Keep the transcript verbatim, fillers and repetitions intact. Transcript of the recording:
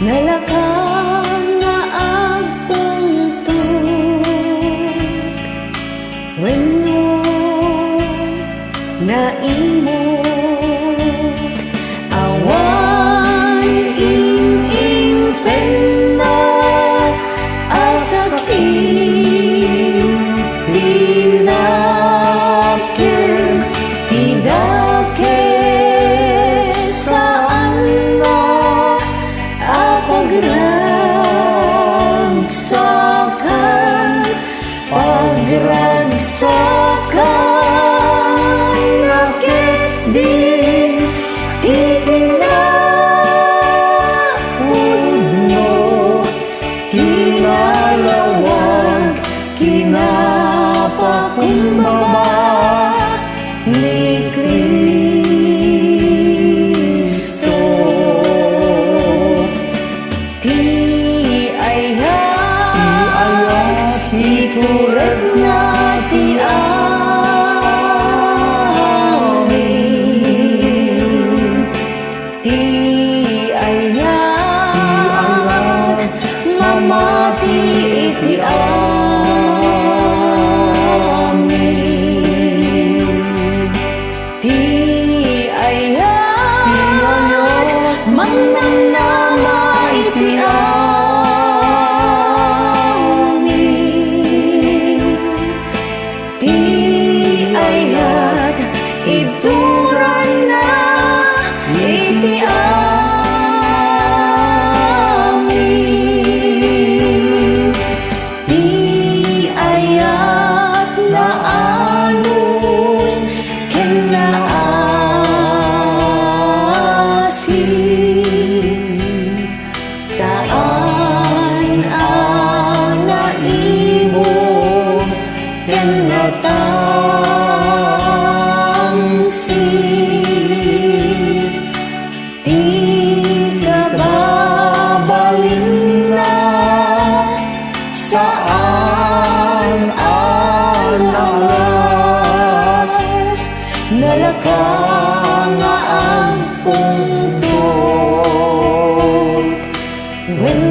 Nalaka nga agpungtot wenno naimot, awan ing-impenna a sakit ti nakem, ti dakes saanna a pagragsakan, pagragsakan, ket di ti kinapudno, kinalawag, kinapakumbaba ni Cristo. Ti ayat, ti ayat, ituredna ti amin. Ti ayat, ti ayat, mamati iti amin. Ti ayat, ti ayat, mannamnama iti amin. Ti ayat, ituredna iti amin. Ti ayat, naanus ken naasin. Saan a naibo ken natangsit. Ti kababalinna, saan a nalas, nalaka nga agpungtot. Wen